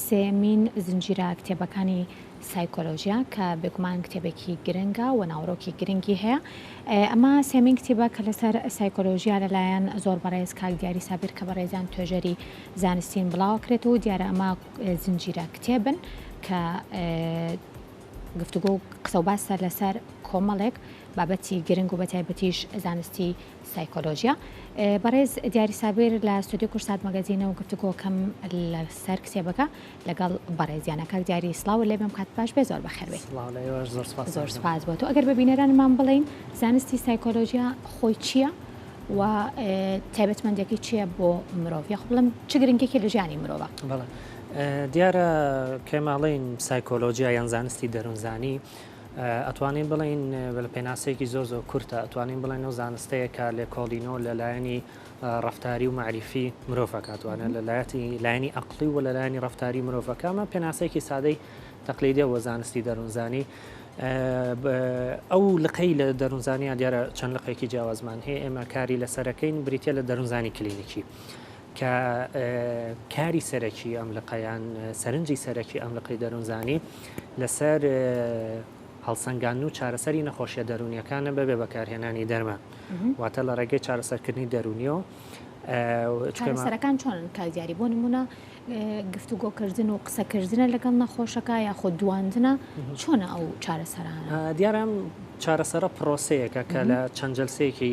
سێیەمین زنجیرە کتێبەکانی سایکۆلۆژیا کە بێگومان کتێبێکی گرنگە و ناوەڕۆکی گرنگی هەیە. ئەمە سێمین کتیبە کە لەسەر سایکۆلۆژیا لەلایەن زۆر بەڕێز کاک دیاری سابیر کە بەڕێزیان توێژەری زانستین بڵاوکرێتەوە و دیارە ئەمە زنجیرە کتێبن کە گفتوگۆ و قسە و باسە لەسەر کۆمەڵێک بابەتی گرنگ و بەتایبەتیش زانستی سایکۆلۆژیا. بەڕێز دیاری سابیر لە ستۆدیۆی کوردسات مەگەزینە و گفتوگۆکەم لەسەر کتێبەکە لەگەڵ بەڕێزیانە. کاک دیاری سڵاو لێ بێم کات باش بێ زۆر بەخێر بێی. سڵاو لە ئێوەش زۆر سپاس. زۆر سپاس بۆ تۆ. ئەگەر بە بینەرانمان بڵێین زانستی سایکۆلۆژیا خۆی چییە و تایبەتمەندیەکەی چییە بۆ مرۆڤ یاخود بڵێم چ گرنگێکی لە ژیانی مرۆڤە؟ بەڵێ دیارە کێماڵین سایکۆلۆژیا یان زانستی دەروونزانی ئەتوانین بڵێین لە پێناسەیەکی زۆر زۆر کورتە ئەتوانین بڵێن ئەو زانستەیە کە لێکۆڵینەوە لە لایەنی ڕەفتاری و مەعریفی مرۆڤەکە توانێت لە لایەتی لایەنی ئەقلی و لە لایەنی ڕەفتاری مرۆڤەکە ئەمە پێناسەیەکی سادەی تەقلیدیە بۆ زانستی دەروونزانی ئەو لقەی لە دەروونزانیا دیارە چەند لقێکی جیاوازمان هەیە ئێمە کاری لەسەرەکەین بریتە لە دەروونزانی کلینیکی. کە کاری سەرەکی ئەم لقە یان سەرنجی سەرەکی ئەم لقەی دەروونزانی لەسەر هەڵسەنگاندن و چارەسەری نەخۆشیە دەروونیەکانە بەبێ بەکارهێنانی دەرمان واتە لە ڕێگەی چارەسەرکردنی دەروونیەوە. چارەسەرەکان چۆنن کاک دیاری بۆ نمونە گفتوگۆکردن و قسەکردنە لەگەڵ نەخۆشەکە یاخود دواندنە چۆنە ئەو چارەسەرانە؟ دیارە ئەم چارەسەرە پرۆسەیەکە کە لە چەند جەلسەیەکی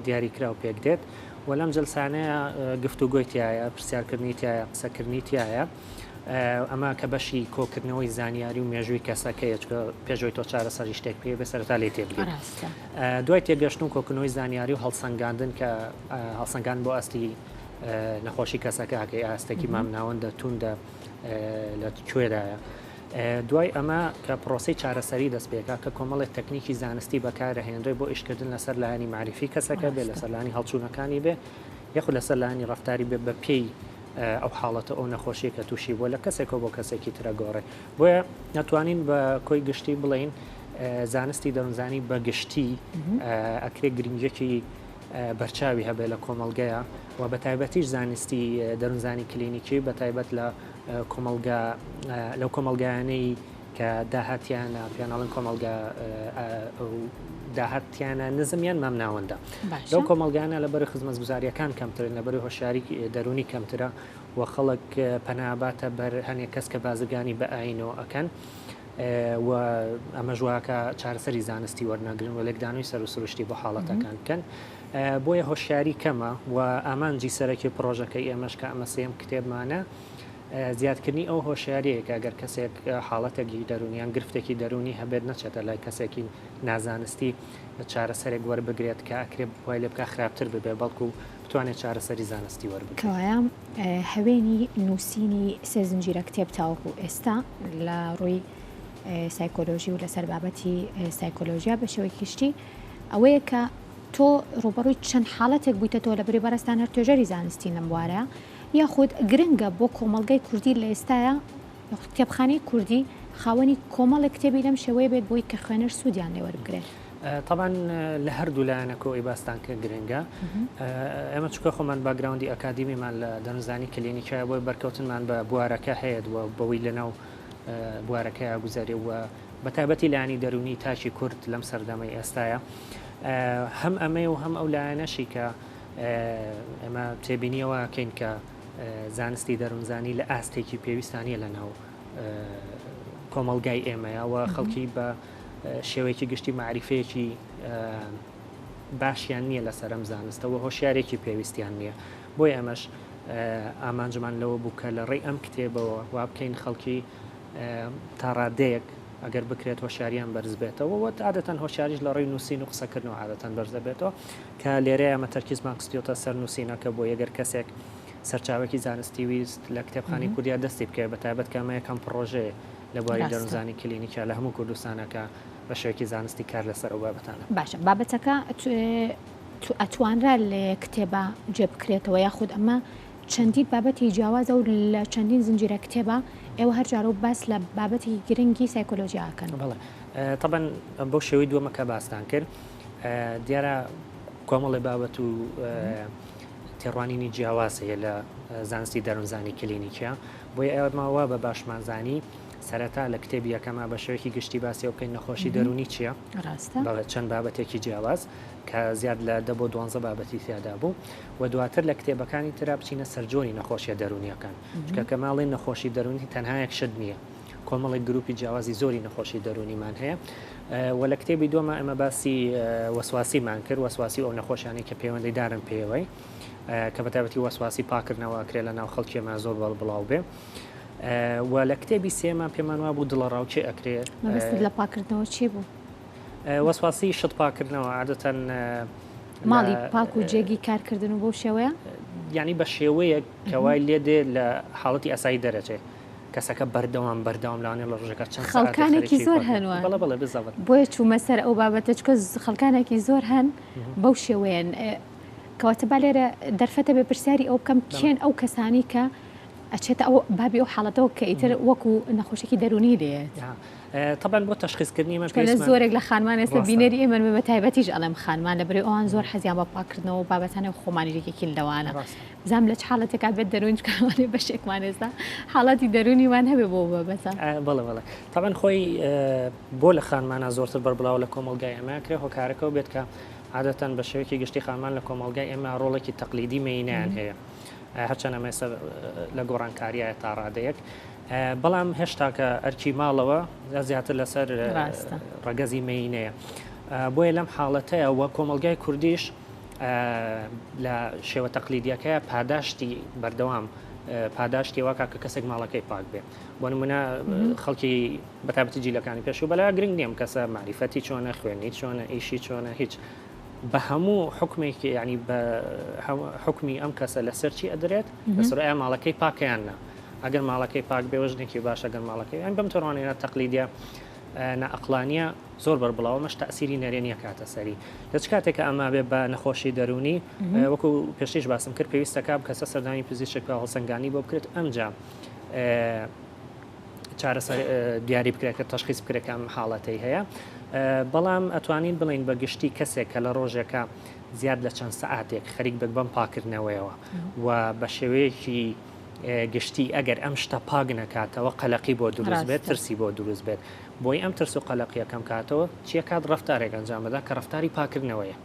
دیاریکراو پێک دێت و لەم جەلسانەیە گفتوگۆی تیایە، پرسیارکردنی تیایە، قسەکردنی تیایە. ئەمە کە بەشی کۆکردنەوەی زانیاری و مێژووی کەسەکەیە، چونکە پێش ئەوەی تۆ چارەسەری شتێک بکەی ئەبێ سەرەتا لێی تێبگەی. دوای تێگەشتن و کۆکردنەوەی زانیاری و هەڵسەنگاندن کە هەڵسەنگاندن بۆ ئاستی نەخۆشی کەسەکە ئەکەی ئاستێکی مامناوەندە، توندە، لە کوێدایە. دوای ئەمە کە پرۆسەی چارەسەری دەست پێکا کە کۆمەڵێک تەکنیکی زانستی بەکارەهێنرێ بۆ ئیشکردن لەسەر لایەنی مەعریفی کەسەکە بێ، لەسەر لایەنی هەڵچوونەکانی بێ یاخود لەسەر لایەنی ڕەفتاری بێ بە پێی ئەو حاڵەتە ئەو نەخۆشیە کە تووشی بووە لە کەسێکەوە بۆ کەسێکی ترە گۆڕێ. بۆیە ئەتوانین بە کۆی گشتی بڵێین زانستی دەروونزانی بە گشتی ئەکرێ گرنگیەکی بەرچاوی هەبێ لە کۆمەڵگەیا و بە تایبەتیش زانستی دەروونزانی کلینیکی بە تایبەت لە کۆمەڵگا لەو کۆمەڵگایانەی کە داهاتیانە پێیان ئەڵێن کۆمەڵگا داهاتیانە نزم یان مامناوەندە لەو کۆمەڵگانە لەبەر خزمەتگوزاریەکان کەمترن لەبەر هۆشیاری دەرونی کەمترە و خەڵک پەناباتە بەر هەنێک کەس کە بازرگانی بە ئاینەوە ئەکەن و ئەمەش واکە چارەسەری زانستی وەرناگرن و لێکدانەوەی سەر و سروشتی بۆ حاڵەتەکان بکەن بۆیە هۆشیاری کەمە و ئامانجی سەرەکی پڕۆژەکەی ئێمەش کە ئەمە سێیەم کتێبمانە زیادکردنی ئەو هۆشیاریەیە کە گەر کەسێک حاڵەتێکی دەروونی یان گرفتێکی دەروونی هەبێت نەچێتە لای کەسێکی نازانستی چارەسەرێک وەربگرێت کە ئەکرێ وای لێ بکا خراپتر ببێ بەڵکو بتوانێت چارەسەری زانستی وەربگرێت. کەوایە هەوێنی نووسینی سێ زنجیرە کتێب تاوەکو ئێستا لە ڕووی سایکۆلۆژی و لەسەر بابەتی سایکۆلۆژیا بە شێوەی گشتی ئەوەیە کە تۆ ڕووبەڕووی چەند حاڵەتێک بوویتەتەوە لەبری بەڕێزتان هەر توێژەری زانستین لەم بوارە یاخود گرنگە بۆ کۆمەڵگەی کوردی لە ئێستایا یاخود کتێبخانەی کوردی خاوەنی کۆمەڵێک کتێبی لەم شێوەیە بێت بۆی کە خوێنەر سوودیان لێ وەربگرێت. تەبعەن لە هەردوو لایەنەکە ئەوی باستان کرد گرنگە. ئێمە چونکە خۆمان background ی ئەکادیمیمان لە دەروونزانی کلینیکایە بۆیە بەرکەوتنمان بە بوارەکە هەیە و بەوەی لەناو بوارەکەیا گوزەرێ و بە تایبەتی لایەنی دەروونی تاکی کورد لەم سەردەمەی ئێستایا هەم ئەمەیە و هەم ئەو لایەنەشی کە ئێمە تێبینی ئەوە ئەکەین کە زانستی دەروونزانی لە ئاستێکی پێویستا نییە لە ناو کۆمەڵگای ئێمەیە و خەڵکی بە شێوەیەکی گشتی مەعریفەیەکی باشیان نییە لەسەر ئەم زانستە و هۆشیارێکی پێویستیان نییە بۆیە ئەمەش ئامانجمان لەوە بوو کە لە ڕێی ئەم کتێبەوە وا بکەین خەڵکی تا ڕادەیەک ئەگەر بکرێت هۆشیاریان بەرز بێتەوە و عادەتەن هۆشیاریش لە ڕێی نووسین و قسەکردنەوە عادەتەن بەرز دەبێتەوە کە لێرەیە ئەمە تەرکیزمان خستیوتە سەر نووسینەکە بۆ یەگەر کەسێک سەرچاوەکی زانستی ویست لە کتێبخانەی کوردیا دەستی بکەوێت بە تایبەت کە ئەمە یەکەم پڕۆژەیە لە بواری دەروونزانی کلینیکیا لە هەموو کوردستانە کە بە شێوەیەکی زانستی کار لەسەر ئەو بابەتانە. باشە بابەتەکە ئەتوانرا لە یەک کتێبا جێ بکرێتەوە یاخود ئەمە چەندین بابەتی جیاوازە و لە چەندین زنجیرە کتێبا ئێوە هەر جارە و باس لە بابەتێکی گرنگی سایکۆلۆژیا ئەکەن. بەڵێ تەبعەن بەو شێوەی دووەمە کە باستان کرد دیارە کۆمەڵێ بابەت و تێڕوانینی جیاواز هەیە لە زانستی دەروونزانی کلینیکیا. بۆیە ئێمە وا بە باشمان زانی سەرەتا لە کتێبی یەکەما بە شێوەیەکی گشتی باسی ئەوە بکەین نەخۆشی دەروونی چییە؟ ڕاستە. بەڵێ چەند بابەتێکی جیاواز کە زیاد لە دە بۆ دوانزە بابەتی تیادا بوو و دواتر لە کتێبەکانی ترا بچینە سەر جۆری نەخۆشیە دەروونیەکان چونکە کە ماڵێن نەخۆشی دەروونی تەنها یەک شت نییە کۆمەڵێک گروپی جیاوازی زۆری نەخۆشی دەروونیمان هەیە و لە کتێبی دووەما ئێمە باسی وەسواسیمان کرد وەسواسی و ئەو نەخۆشیانەی کە پەیوەندیدارن پێیەوەی کە بەتایبەتی وەسواسی پاکردنەوە ئەکرێ لە ناو خەڵکی ئێمە زۆر بەڵ بڵاو بێ و لە کتێبی سێمان پێمان وابوو دڵەڕاوکێ ئەکرێ. مەبەستت لە پاکردنەوە چی بوو؟ وەسواسی شت پاکردنەوە عادەتەن ماڵی پاک و جێگی کارکردن و بەو شێوەیە؟ یانی بە شێوەیەک کە وای لێ دێ لە حاڵەتی ئاسایی دەرەچێ کەسەکە بەردەوام بەردەوام لەوانەیە لە ڕۆژێکا چەند سەعاتێک خەڵکانێکی خەریکی زۆر پاک هەن وان. بەڵێ بەڵێ بالضبط. بۆیە چوومە سەر ئەو بابەتە چونکە خەڵکانێکی زۆر هەن بەو شێوەیەن. کەواتە با لێرە دەرفەتە بێ پرسیاری ئەوە بکەم کێن ئەو کەسانی کە ئەچێتە ئەو بابی ئەو حاڵەتەوە کە ئیتر وەکو نەخۆشێکی دەروونی لێت. تەبعەن بۆ تەشخیصکردنی ئێمە چونکە لە پێویستمان زۆرێک لە خانمان ئێستا ڕاستە. بینەری ئێمەن بە تایبەتیش ئەڵێم خانمان لە بەرەی ئەوان زۆر حەزیان بە پاککردنەوە و بابەتانە و خۆمانیش یەکێکین لەوانە ڕاستە. بزانم لە چ حاڵەتێکا بێت دەروون چونکە لەوانەیە بەشێکمان ئێستا حاڵەتی دەروونیمان هەبێ بۆ ئەو بابەتە. بەڵێ بەڵێ تەبعەن خۆی بۆ لە خانمانا زۆرتر بەربڵاوە لە کۆمەڵگای ئێمە ئەکرێ هۆکارەکە ئەو بێت کە عادەتەن بە شێوەیەکی گشتی خانمان لە کۆمەڵگای ئێمە ڕۆڵێکی تەقلیدی مێینەیان هەیە هەرچەند ئەمە ئێستا لە گۆڕانکاریایە تا ڕادەیەک بەڵام هێشتاکە ئەرکی ماڵەوە زیاتر لەسەر ڕەگەزی مێینەیە بۆیە لەم حاڵەتەیە وە کۆمەڵگای کوردیش لە شێوە تەقلیدیەکەیە پاداشتی بەردەوام پاداشتی واکە کە کەسێک ماڵەکەی پاک بێ بۆ نمونە خەڵکی بەتابەتی جیلەکانی پێشوو بەلا گرنگ نییە ئەم کەسە مەعریفەتی چۆنە خوێنی چۆنە ئیشی چۆنە هیچ بە هەموو حکمێکی ینی بە حکمی ئەم کەسە لەسەر چی ئەدرێت لەسەر ئایا ماڵەکەی پاکەیان نا ئەگەر ماڵەکەی پاک بێ ژنێکی باش ئەگەر ماڵەکەی یان بەم تۆڕوانینە تەقلیدیە نائەقلانیە زۆر بەربڵاوە مەش تەسیری نەرێنیە کاتە سەری لە چ کاتێک کە ئەما بێ بە نەخۆشی دەرونی وەکو پێشتیش باسم کرد پێویستەکە کەسە سەردانی پزیشک هەڵسەنگانی بۆ بکرێت ئەمجا چارەسەر دیاری بکرێت کە تەشخیص بکرێت کە ئەم حاڵەتەی هەیە بەڵام ئەتوانین بڵین بە گشتی کەسێک کە لە ڕۆژێکە زیاد لە چەند سەعاتێک خەریک بێت بەم پاکردنەوەیەوە و بە شێوەیەکی گشتی ئەگەر ئەم شتە پاک نەکاتەوە قەلەقی بۆ دروست بێت ترسی بۆ دروست بێت بۆی ئەم ترس و قەلەقیە کەم کاتەوە چیە کات ڕفتارێک ئەنجام بدا کە ڕفتاری پاکردنەوەیە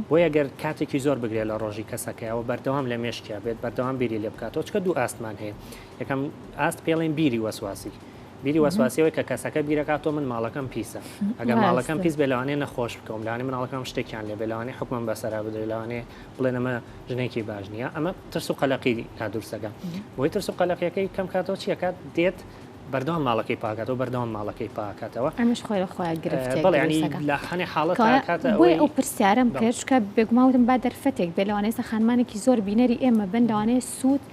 بۆی ئەگەر کاتێکی زۆر بگرێت لە ڕۆژی کەسەکەیەوە بەردەوام لە مێشکیا بێت بەردەوام بیری لێ بکاتەوە چکە دوو ئاستمان هەیە یەکەم ئاست پێڵێن بیری وەسواسی بیری وەسواسی ئەوەی کە کەسەکە بیرەکاتەوە من ماڵەکەم پیسە ئەگەر ماڵەکەم پیس بێ لەوانەیە نەخۆش بکەوم لەوانەیە مناڵەکەم شتێکیان لێ بێ لەوانەیە حکومم بەسەرا بدرێ لەوانەیە بڵێن ئەمە ژنێکی باش نییە ئەمە ترس و قەلەقی نادروستەکە بۆی ترس و قەلەقیەکەی کەم کاتەوە چیەکات دێت بەردەوام ماڵەکەی پاکاتەوە بەردەوام ماڵەکەی پاکاتەوە ئەمەش خۆی لە خۆیان گرفتێک بەڵێ ینی لە هەنێ حاڵەت کاتە بۆیە ئەو پرسیارم کرد چونکە بێگومان وتم با دەرفەتێک بێ لەوانەیە ئێستا خانمانێکی زۆر بینەری ئێمە بن لەوانەیە سوود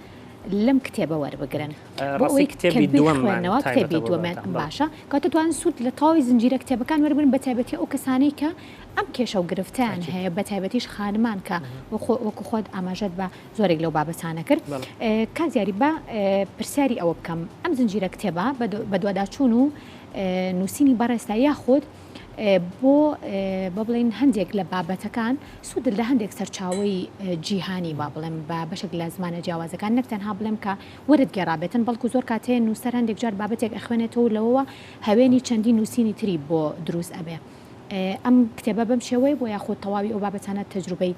لەم کتێبە وەربگرن بۆ ئەوەی کە بیخوێنەوە کتێبی دووەمیان باشە کەواتە توان سوود لە تەواوی زنجیرە کتێبەکان وەربگرن بە تایبەتی ئەو کەسانەی کە ئەم کێشە و گرفتیان هەیە بە تایبەتیش خانمان کە وەکو خۆت ئاماژەت بە زۆرێک لەو بابەتانە کرد کاک دیاری با پرسیاری ئەوە بکەم ئەم زنجیرە کتێبە بەدواداچوون و نووسینی بەڕێزتا یاخود بۆ با بڵێین هەندێک لە بابەتەکان سوودت لە هەندێک سەرچاوەی جیهانی با بڵێم بە بەشێک لە زمانە جیاوازەکان نەک تەنها بڵێم کە وەرت گێڕابێتن بەڵکو زۆر کات هەیە نووسەر هەندێک جار بابەتێک ئەخوێنێتەوە و لەوەوە هەوێنی چەندین نووسینی تری بۆ دروست ئەبێ ئەم کتێبە بەم شێوەیە بۆ یاخود تەواوی ئەو بابەتانە تەجروبەی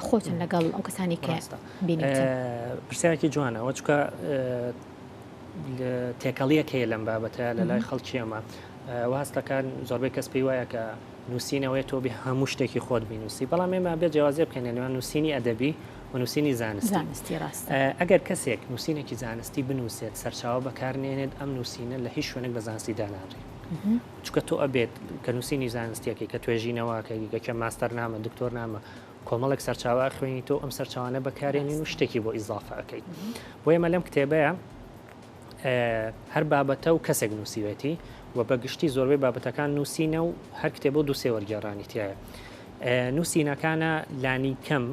خۆتن لەگەڵ ئەو کەسانی کە بینیتن؟ پرسیارێکی جوانە ئەوە چونکە تێکەڵیەک هەیە لەم بابەتە لە لای خەڵکی ئەمە وا هەست دەکات زۆربەی کەس پێی وایە کە نووسینەوەی تۆ بێ هەموو شتێکی خۆت بینوسی بەڵام ئێمە بێ جیاوازی بکەین لە نێوان نووسینی ئەدەبی و نووسینی زانستی زانستی ڕاستە. ئەگەر کەسێک نووسینێکی زانستی بنووسێت سەرچاوە بەکارنێنێت ئەم نووسینە لە هیچ شوێنێک بە زانستی دانانرێت چونکە تۆ ئەبێت کە نووسینی زانستیەکەی کە توێژینەوەکەی کە ماستەرنامە دکتۆرنامە کۆمەڵێک سەرچاوە ئەخوێنی تۆ ئەم سەرچاوانە بەکارێنین و شتێکی بۆ ئیزافە ئەەکەیت بۆ ئێمە لەم کتێبەیە هەر بابەتە و کەسێک نووسیوێتی و بە گشتی زۆربەی بابەتەکان نووسینە و هەر کتێبە و دووسێ وەرگێڕانی تایە نووسینەکانە لانی کەم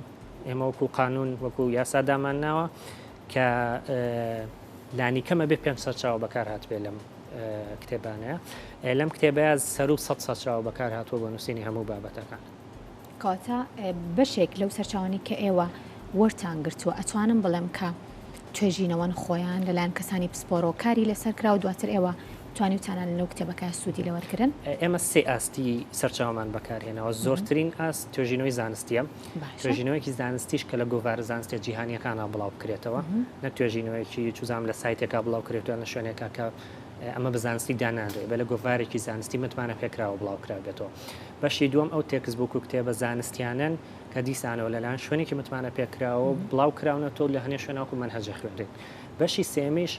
ئێمە وەکو قانون وەکو یاسا دامان ناوە کە لانی کەمە بێ پێ سەرچاوە بەکار هاتبێ لەم کتێبانەیە لەم کتێبەیە سەر و سە سەرچاوە بەکار هاتووە بۆ نووسینی هەموو بابەتەکان. کەواتە بەشێک لەو سەرچاوانەی کە ئێوە وەرتان گرتووە ئەتوانم بڵێم کە. توێژینەوەن خۆیان لەلایەن کەسانی پسپۆرەوە کاری لەسەر کرا و دواتر ئێوە توانیوتانە لەو کتێبەکە سوودی لێ وەرگرن؟ ئێمە سێ ئاستی سەرچاوەمان بەکارهێناوە، زۆرترین ئاست توێژینەوەی زانستییە، توێژینەوەیەکی زانستیش کە لە گۆڤارە زانستیە جیهانیەکانا بڵاو بکرێتەوە، نەک توێژینەوەیەکی چوزانم لە سایتێکا بڵاو کرێتەوە یان لە شوێنێکا کە ئەمە بە زانستی دانانرێ، بێ لە گۆڤارێکی زانستی متمانە پێکراوە بڵاو کرابێتەوە. بەشی دووەم ئەو textbook و کتێبە زانستیانەن کە دیسانەوە لەلایەن شوێنێکی متمانە پێکراوە بڵاو کراونەتەوە لە هەنێ شوێن وەکو مەنهەج ئەخوێنرێن. بەشی سێیەمیش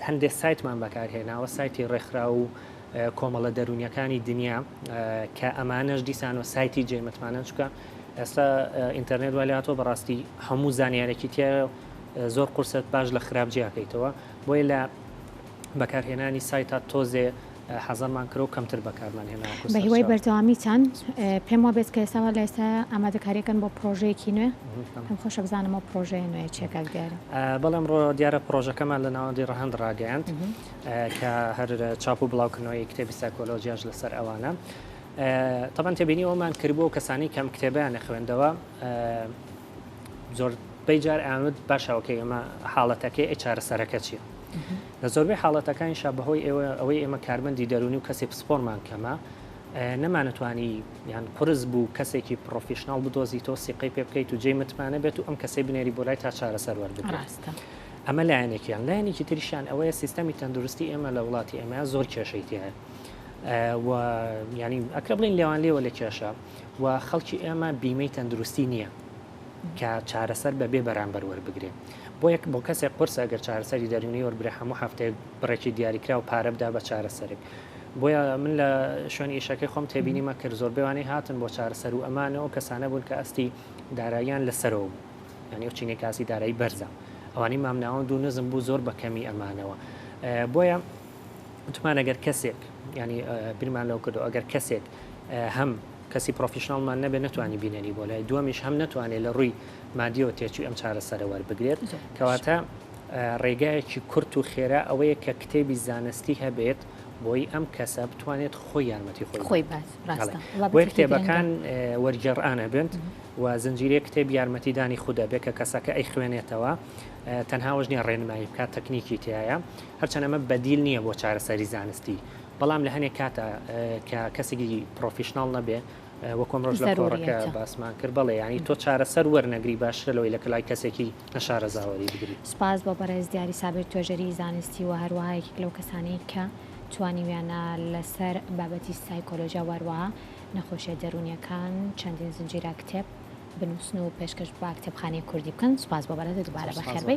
هەندێ سایتمان بەکارهێناوە، سایتی ڕێکخراو و کۆمەڵە دەروونیەکانی دنیا کە ئەمانەش دیسانەوە سایتی جێ متمانەن چونکە ئێستا ئینتەرنێت وای لێهاتووە بەڕاستی هەموو زانیارێکی تیایە زۆر قورسە باش لە خراپ جیاکەیتەوە بۆیە لە بەکارهێنانی سایتا تۆزێ حەزەرمان کرد و کەمتر بەکارمان هێنا وەکو بە هیوای بەردەوامیتان پێم وابێت کە ئێستا لە ئێستا ئامادەکاریەکەن بۆ پرۆژەیەکی نوێ پێم خۆشە بزانم ئەو پرۆژەیە نوێ چیە کاک دیاری. بەڵێ ئەمڕۆ دیارە پرۆژەکەمان لە ناوەندی ڕەهەند ڕاگەیاند کە هەر چاپ و بڵاوکردنەوەی کتێبی سایکۆلۆژیاش لەسەر ئەوانە تەبەن تێبینی ئەومان کردبوو کەسانی کەم کتێبیان نەخوێندەوە زۆربەی جار ئەیانوت باشە ئۆکەی ئەمە حاڵەتەکەی ئەی چارەسەرەکە چییە؟ لە زۆربەی حاڵەتەکانیشا بەهۆی ئێوە ئەوەی ئێمە کارمەندی دەروونی و کەسی پسپۆرمان کەمە نەمانەتوانی یان قورس بوو کەسێکی professional بدۆزیتەوە سیقەی پێ بکەیت و جێی متمانە بێت و ئەم کەسەی بنێری بۆ لای تا چارەسەر وەربگرێت. ڕاستە. ئەمە لایەنێکیان لایەنێکی تریشیان ئەوەیە سیستەمی تەندروستی ئێمە لە وڵاتی ئێمە زۆر کێشەی تیایە و یانی ئەکرێ بڵێین لێوان لێوە لە کێشە و خەڵکی ئێمە بیمەی تەندروستی نییە کە چارەسەر بە بێ بەرامبەر وەربگرێ. بۆیە بۆ کەسێک قورسە گەر چارەسەری دەروونی وەربگرێ هەموو هەفتەیەک بڕێکی دیاریکراو پارە بدا بە چارەسەرێک. بۆیە من لە شوێنی ئیشەکەی خۆم تێبینیمە کرد زۆربەی وانەی هاتن بۆ چارەسەر و ئەمانە ئەو کەسانە بوون کە ئاستی داراییان لە سەرەوە بوو. یانی ئەو چینەی کە ئاستی دارایی بەرزە. ئەوانەی مامناوەند و نزم بوو زۆر بە کەمی ئەمانەوە. بۆیە وتمان ئەگەر کەسێک یانی بیرمان لەوە کردەوە ئەگەر کەسێک هەم کەسی professional مان نەبێت نەتوانی بینەری بۆ لای دووەمیش هەم نەتوانێت لە ڕووی مادیەوە تێچووی ئەم چارەسەرە وەربگرێت کەواتە ڕێگایەکی کورت و خێرا ئەوەیە کە کتێبی زانستی هەبێت بۆی ئەم کەسە بتوانێت خۆی یارمەتی خۆی خۆی بات ڕاستە بۆیە کتێبەکان وەرگێڕان ئەبێت و زنجیرەیەک کتێب یارمەتیدانی خود ئەبێت کە کەسەکە ئەیخوێنێتەوە تەنها ئەوەش نییە ڕێنمایی بکات تەکنیکی تیایە هەرچەند ئەمە بەدیل نییە بۆ چارەسەری زانستی بەڵام لە هەنێک کاتا کە کەسێکی professional نەبێ وەکو ئەمڕۆش لە کۆڕەکە باسمان کرد بەڵێ یانی تۆ چارەسەر وەرنەگری باشترە لەوەی لە لای کەسێکی نەشارەزا وەری بگری. سوپاس بۆ بەڕێز دیاری سابیر توێژەری زانستی و هەروەها یەکێک لەو کەسانەی کە توانیویانە لەسەر بابەتی سایکۆلۆژیا و هەروەها نەخۆشیە دەروونیەکان چەندین زنجیرە کتێب بنووسن و پێشکەش بە کتێبخانەی کوردی بکەن. سوپاس بۆ بەڕێزت دووبارە بەخێربێی.